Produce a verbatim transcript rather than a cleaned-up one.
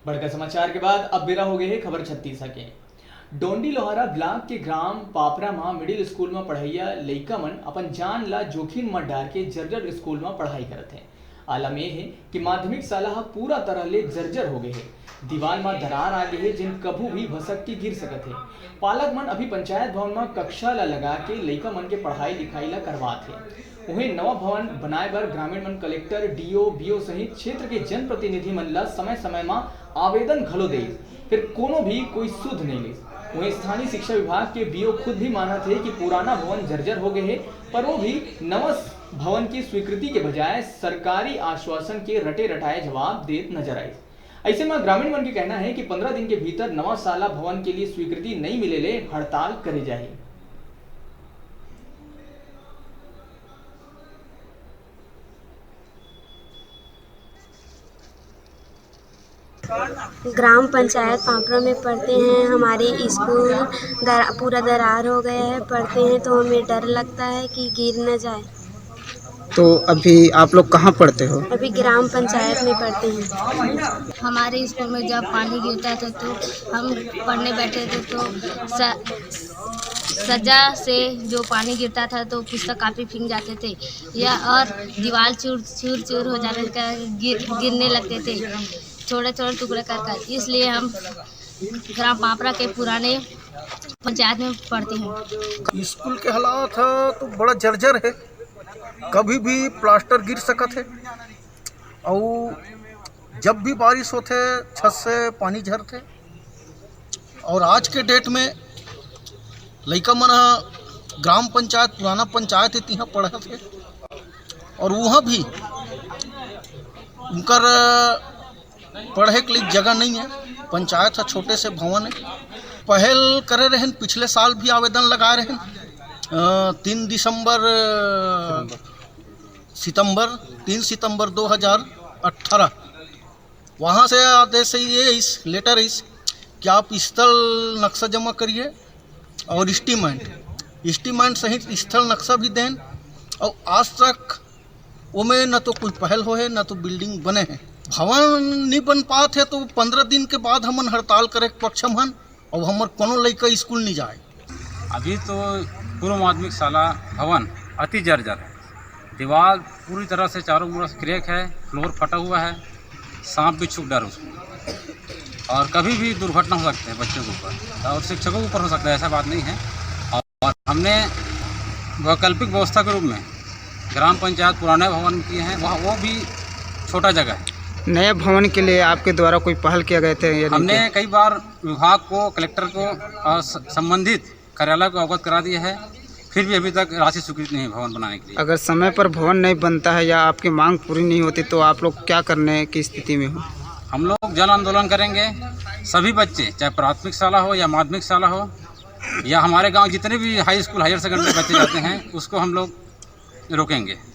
बड़का समाचार के बाद अब बेरा हो गए हे खबर छत्तीसा के। डोंडी लोहारा ब्लॉक के ग्राम पापरा म मिडिल स्कूल म पढ़इया लइका मन अपन जान ला जोखिम म डार के जर्जर स्कूल म पढ़ाई करत हे। आलम ये हे कि माध्यमिक शाला ह पूरा तरह ले जर्जर हो गए हे। दीवाल म दरार आ गए हे, जेन कभू भी भसक के गिर सकत हे। पालक मन अभी पंचायत भवन म कक्षा ला लगा के लइका मन के पढ़ाई लिखाई ला करवात हे। उहें, नवा भवन बनाए बर ग्रामीण मन कलेक्टर, डीओ, बीओ सहित क्षेत्र के जनप्रतिनिधि मन ला समय-समय म आवेदन घलो देइस, फेर कोनो भी कोई सुध नइ लिस। उहें, स्थानीय शिक्षा विभाग के बीओ खुद भी मानत हे कि पुराना भवन जर्जर हो गए हे, पर वो भी नवा भवन की स्वीकृति के बजाय सरकारी आश्वासन के रटे-रटाए जवाब देत नजर आइस। अइसे म ग्रामीण मन के कहना हे कि पंद्रह दिन के भीतर नवा शाला भवन के लिए स्वीकृति नइ मिले ले हड़ताल करे जाही। ग्राम पंचायत पापड़ा में पढ़ते हैं। हमारे स्कूल दरा, पूरा दरार हो गया है। पढ़ते हैं तो हमें डर लगता है कि गिर न जाए। तो अभी आप लोग कहाँ पढ़ते हो? अभी ग्राम पंचायत में पढ़ते हैं। हमारे स्कूल में जब पानी गिरता था तो हम पढ़ने बैठे थे तो स, सजा से जो पानी गिरता था तो पुस्तक कापी भींग जाते थे या और दीवार चूर चूर चूर हो जाने का गिर, गिरने लगते थे छोटे छोटे टुकड़े कर कर। इसलिए हम ग्राम पापड़ा के पुराने पंचायत में पढ़ते हैं। स्कूल के हालात ह तो बड़ा जर्जर है, कभी भी प्लास्टर गिर सकत है और जब भी बारिश होथे छत से पानी झरथे। और आज के डेट में लइका मन ह ग्राम पंचायत, पुराना पंचायत हे, तिहाँ पढ़त हे और वहाँ भी उनकर पढ़े के लिए जगह नहीं है। पंचायत ह छोटे से भवन है। पहल करे रहन, पिछले साल भी आवेदन लगाए रहन, अ, तीन दिसंबर, अ, सितंबर, तीन सितंबर दो हज़ार अठारह, वहाँ से आदेश ये इस लेटर इस कि आप स्थल नक्शा जमा करिए और एस्टीमेट, एस्टीमेट सहित स्थल नक्शा भी देन। और आज तक ओमे न तो कोई पहल होहे, न तो बिल्डिंग बने हे। भवन नहीं बन पात हे तो पंद्रह दिन के बाद हमन हड़ताल करे के पक्ष म हन। अब हमर कोनो लइका स्कूल नहीं जाए। अभी तो पूर्व माध्यमिक शाला भवन अति जर्जर है। दीवार पूरी तरह से चारों मुड़ा से क्रैक है, फ्लोर फटा हुआ है, सांप भी छुप डर उसमें, और कभी भी दुर्घटना हो सकती है बच्चों के ऊपर और शिक्षकों के ऊपर हो सकता है, ऐसा बात नहीं है। और हमने वैकल्पिक व्यवस्था के रूप में ग्राम पंचायत पुराने भवन किए हैं, वहाँ वो भी छोटा जगह है। नए भवन के लिए आपके द्वारा कोई पहल किया गए थे या नहीं हमने किया? कई बार विभाग को, कलेक्टर को और स- संबंधित कार्यालय को अवगत करा दिया है, फिर भी अभी तक राशि स्वीकृत नहीं है भवन बनाने के लिए। अगर समय पर भवन नहीं बनता है या आपकी मांग पूरी नहीं होती तो आप लोग क्या करने की स्थिति में हो? हम लोग जन आंदोलन करेंगे। सभी बच्चे, चाहे प्राथमिक शाला हो या माध्यमिक शाला हो, या हमारे गांव जितने भी हाई स्कूल, हायर सेकेंडरी बच्चे जाते हैं, उसको हम लोग रोकेंगे।